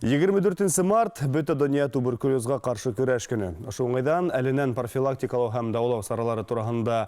24 март бөтә дөнья туберкулезга каршы көрәш көне. Ошо уңайдан әленән профилактикалау һәм дәвалау саралары тураһында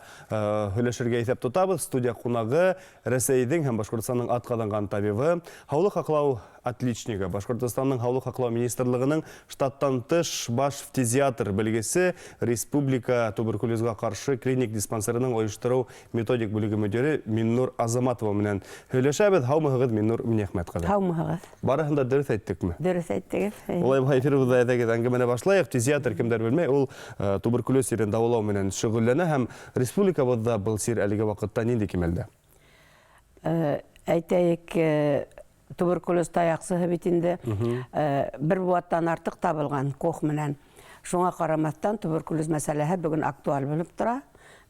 һөйләшергә иҫәп тотабыҙ. Студия ҡунағы Рәсәйҙең һәм Башҡортостандың атҡаҙанған табибы, һаулыҡ һаҡлау отличнигы, Башҡортостандың һаулыҡ һаҡлау министрлығының штаттан тыш баш фтизиатр белгесе, республика туберкулезга каршы клиник диспансерының оештырыу методик бүлеге мөдире Миннур Азаматова менән һөйләшәбеҙ. Һаумыһығыҙ, Миннур Минәхмәт ҡыҙы. Һаумыһығыҙ. Барыһын да дөрөҫ әйттекме? Дөрөҫ әйттегеҙ. Улай булһа, эфирыбыҙҙа әйҙәгеҙ әңгәмәне башлайыҡ. Фтизиатр кемдәр белмәй, ул туберкулез сирен дауалау менән шөгыльләнә һәм республикабыҙҙа был сир әлеге ваҡытта ниндәй кимәлдә? Әйтәйек, туберкулез таяҡсыһы бит инде бер быуаттан артыҡ табылған Кох менән. Шуңа ҡарамаҫтан, туберкулез мәсьәләһе бөгөн актуаль булып тора.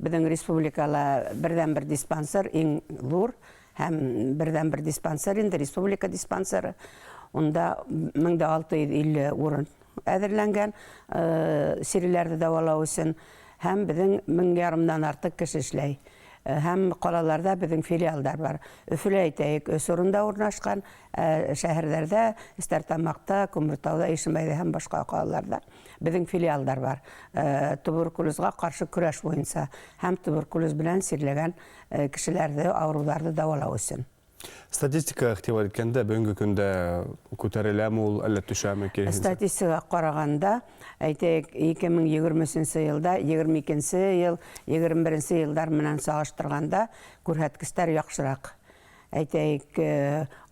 Беҙҙең республикала берҙән-бер диспансер, иң ҙур һәм берҙән-бер диспансер инде, республика диспансеры. Унда 1650 урын әҙерләнгән сирләрҙе дауалау өсөн һәм беҙҙең мең ярымдан артыҡ кеше эшләй. Һәм ҡалаларҙа беҙҙең филиалдар бар. Өфөлә әйтәйек, өс урында урынлашҡан, ә шәһәрҙәрҙә, Стәртамаҡта, Күмертауҙа, Ишембайҙа һәм башҡа ҡалаларҙа беҙҙең филиалдар бар. Туберкулезға ҡаршы көрәш буйынса һәм туберкулез белән сирләгән кешеләрҙе, ауырыуҙарҙы дауалау өсөн. Статистикаға иғтибар иткәндә, бөгөнгө көндә күтәреләме ул, әллә төшәме, киреһенсә? Статистикаға ҡарағанда, әйтәйек, 2023 йылда 22 йыл, 21 йылдар менән сағыштырғанда күрһәткестәр яҡшыраҡ. Әйтәйек,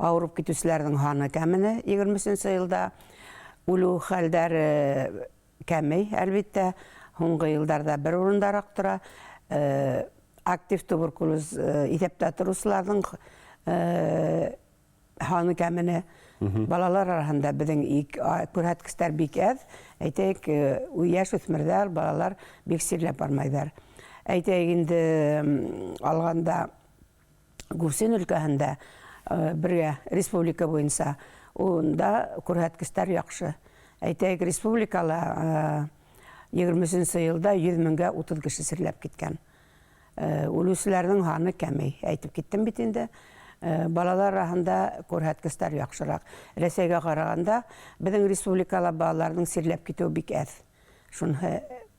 ауырып китеүселәрҙең һаны кәмене 23 йылда, үлеү хәлдәре Кәмей, әлбиттә, һуңғы йылдарҙа бер урындараҡ тора. Актив туберкулез иҫәптә тороусыларҙың һаны кәмене. Балалар араһында беҙҙең күрһәткестәр бик әҙ. Әйтәйек, йәш үҫмерҙәр, балалар бик сирләп бармайҙар. Әйтәйек инде, алғанда Гурсин өлкәһендә бергә республика буйынса унда күрһәткестәр яҡшы. Әйтәйек, республикала 23 елда 100 меңгә 30 кеше сирләп киткән. Үлүселәрнең һаны кәмей. Әйтеп киттем бит инде. Балалар араһында күрһәткестәр яҡшыраҡ. Рәсәйгә караганда безнең республикала балаларның сирләп китүе бик әз. Шуныһы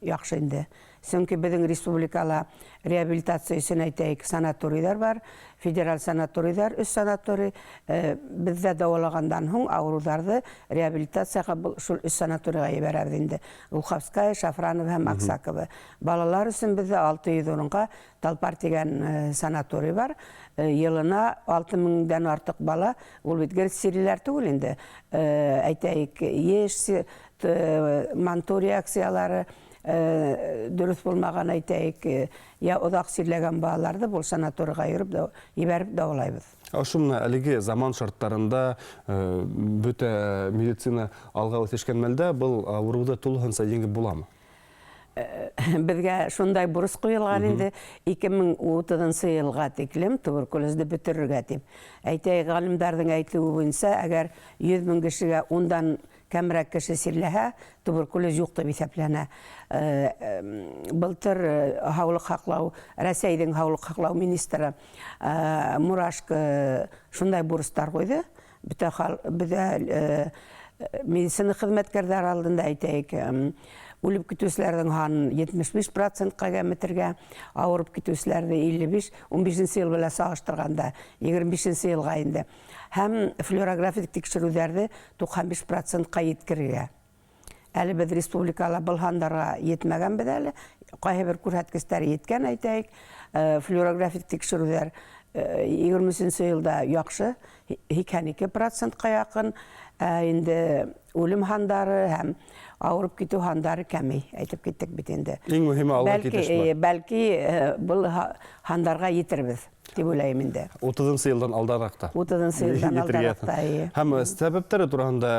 яҡшы инде. Сөнки беҙҙең республикала реабилитация өсөн әйтәйек, санаторийҙар бар, федераль санаторийҙар, өс санаторий. Беҙҙә дауалағандан һуң ауырыуҙарҙы реабилитацияға был шул өс санаторийға ебәрәбеҙ инде. Глуховская, Шафранова һәм Аксакова. Балалар өсөн беҙҙә 600 урынға Талпар тигән санаторий бар. Йылына 6 меңдән артыҡ бала, ул бит гел сирлеләр түгел инде. Әйтәйек, еш Манту реакциялары дөрөҫ булмаған, әйтәйек, я оҙаҡ сирләгән балаларҙы был санаторийға йөрөп ебәреп дауалайбыҙ. Ошо менә әлеге заман шарттарында бөтә медицина алға үҫешкән мәлдә был ауырыуҙы тулыһынса еңеп буламы? Беҙгә шундай бурыс ҡуйылған инде, 2030 йылға тиклем туберкулезды бөтөрөргә тип. Әйтәйек, ғалимдарҙың әйтеүе буйынса, әгәр 100 мең кешегә ундан кәмерәк кеше сирләһә, туберкулез юҡ тип иҫәпләнә. Былтыр һаулыҡ һаҡлау, Рәсәйҙең һаулыҡ һаҡлау министры Мурашко шундай бурыстар ҡуйҙы. Бөтә бөтә медицина хеҙмәткәрҙәре алдында әйтәйек, үлеп китеүселәрҙең һанын 75 процентҡа кәметергә, ауырып китеүселәрҙе 55, 15 йыл белән сағыштырғанда, 25 йылға инде. Һәм флюорографик тикшерүҙәрҙе 95 процентҡа еткерергә. Әле беҙ республикала был һандарға етмәгәнбеҙ әле. Ҡайһы бер күрһәткестәр еткән, әйтәйек. Флюорографик тикшерүҙәр 23 йылда яҡшы, 82 процентҡа яҡын. Ә инде үлем һандары һәм ауырып китеү һандары кәмей, әйтеп киттек бит инде. Иң мөһиме алға китеш бар. Бәлки, был һандарға етербеҙ. Тип уйлайым инде. 30 йылдан алдараҡ та. 30 йылдан алдараҡ та, эйе. Һәм сәбәптәре тураһында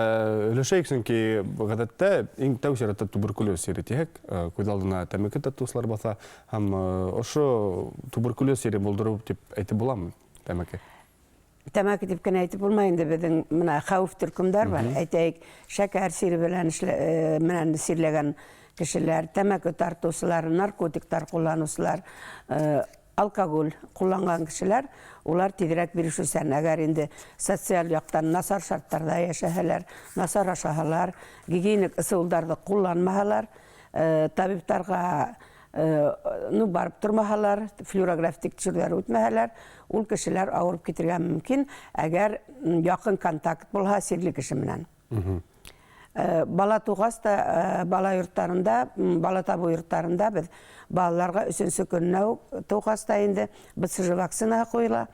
өләшәйек, сөнки ғәҙәттә иң тәү сиратта туберкулез сире тиһәк, күҙ алдына тәмәке тартыусылар баҫа. Һәм ошо туберкулез сире булдырыу тип әйтеп буламы тәмәке? Тәмәке дип кенә әйтеп булмай инде, беҙҙең менә хәүеф төркөмдәр бар. Әйтәйек, шәкәр сире белән менән сирләгән кешеләр, тәмәке тартыусылар, наркотиктар ҡулланыусылар, Алкоголь ҡулланған кешеләр, улар тиҙерәк бирешеүсән. Әгәр инде социаль яҡтан насар шарттарҙа йәшәһәләр, насар ашаһалар, гигиеник ысулдарҙы ҡулланмаһалар, табиптарға ну, барып тормаһалар, флюорографик тикшереүҙәр үтмәһәләр, ул кешеләр ауырып китергә мөмкин, әгәр яҡын контакт булһа сирле кеше менән. Бала туғас та бала йорттарында, бала табыу йорттарында беҙ балаларға өсөнсө көнөнә үк туғас та инде БЦЖ вакцинаһы ҡуйыла.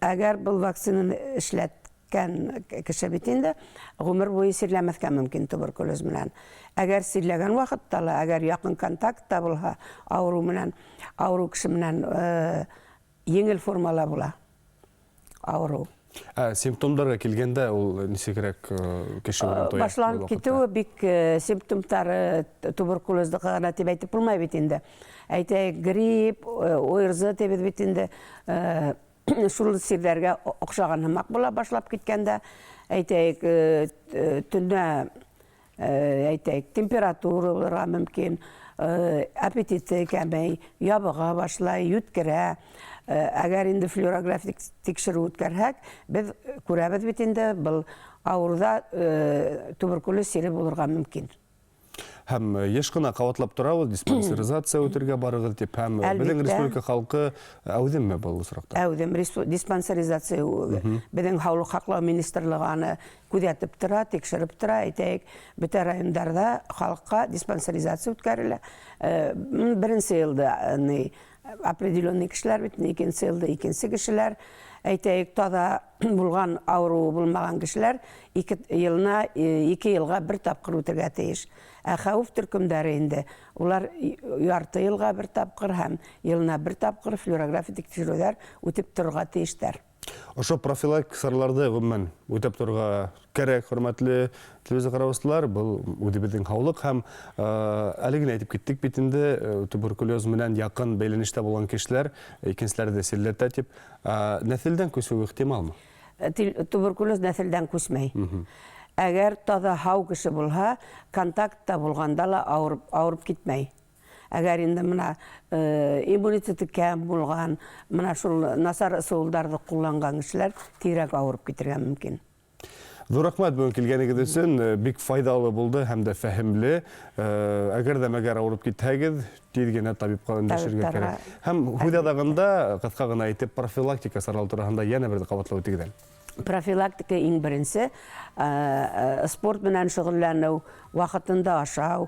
Әгәр был вакцинаны эшләткән кеше бит инде ғүмер буйы сирләмәҫкә мөмкин туберкулез менән. Әгәр сирләгән ваҡытта ла, әгәр яҡын контактта булһа ауырыу менән, ауырыу кеше менән еңел формала була ауырыу. Ә симптомдарға килгәндә, ул нисегерәк кеше менән тоя? Башланып китеүе бик симптомдары туберкулездыҡы ғына тип әйтеп булмай бит инде. Әйтәйек, грипп, ОРЗ тибеҙ бит инде, шул сирҙәргә оҡшаған һымаҡ була башлап киткәндә. Әйтәйек, төндә, әйтәйек, температура булырға мөмкин, аппетиты кәмей, ябыға башлай, йүткерә. Әгәр инде флюорографик тикшереү үткәрһәк, беҙ күрәбеҙ бит инде, был ауырыуҙа туберкулез сире булырға мөмкин. Һәм йыш ҡына ҡабатлап торабыҙ, диспансеризация үтергә барығыҙ тип, һәм беҙҙең республика халҡы әүҙемме был осраҡта? Әүҙем, диспансеризация беҙҙең һаулыҡ һаҡлау министрлығы аны күҙәтеп тора, тикшереп тора. Әйтәйек, бөтә райондарҙа халыҡҡа диспансеризация үткәрелә. Беренсе йылда определенный кешеләр бит, икенсе йылда икенсе кешеләр. Әйтәйек, таҙа булған ауырыуы булмаған кешеләр 2 йылына 2 йылға бер тапҡыр үтергә тейеш. Ә хәүеф төркөмдәре инде улар ярты йылға бер тапҡыр һәм йылына бер тапҡыр флюорографик тикшереүҙәр үтеп торорға тейештәр. Ошо профилактик сараларҙы ғөмүмән үтәп торорға кәрәк, хөрмәтле телевизор ҡараусылар, был үҙебеҙҙең һаулыҡ һәм әле генә әйтеп киттек бит инде, туберкулез менән яҡын бәйләнештә булған кешеләр икенселәрҙе сирләтә тип, нәҫелдән күсеү ихтималмы? Туберкулез нәҫелдән күсмәй. Әгәр таҙа һау кеше булһа, контактта булғанда ла ауырып китмәй. Әгәр инде мына иммунитеты кәм булған, мына шул насар ысулдарҙы ҡулланған кешеләр тиҙерәк ауырып китергә мөмкин. Ҙур рәхмәт бөгөн килгәнегеҙ өсөн, бик файҙалы булды һәм дә фәһемле. Әгәр ҙә мәгәр ауырып китһәгеҙ, тиҙ генә табипҡа өндәшергә кәрәк. Һәм һүҙ аҙағында ҡыҫҡа ғына әйтеп профилактика саралары тураһында йәнә бер ҡабатлап үтегеҙ әле. Профилактика иң беренсе спорт менән шөғөлләнеү, ваҡытында ашау,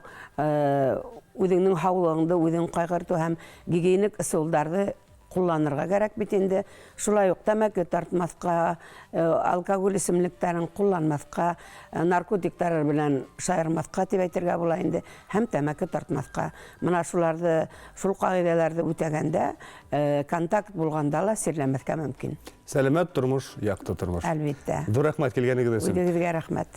үҙеңдең һаулығыңды үҙең ҡайғыртыу һәм гигиеник ысулдарҙы ҡулланырға кәрәк бит инде. Шулай уҡ тәмәке тартмаҫҡа, алкоголь эсемлектәрен ҡулланмаҫҡа, наркотиктар белән шаярмаҫҡа тип әйтергә була инде, һәм тәмәке тартмаҫҡа. Мына шуларҙы, шул ҡағиҙәләрҙе үтәгәндә, контакт булғанда ла сирләмәҫкә мөмкин. Сәләмәт тормош, яҡты тормош. Әлбиттә. Ҙур рәхмәт килгәнегеҙ өсөн. Үҙегеҙгә рәхмәт.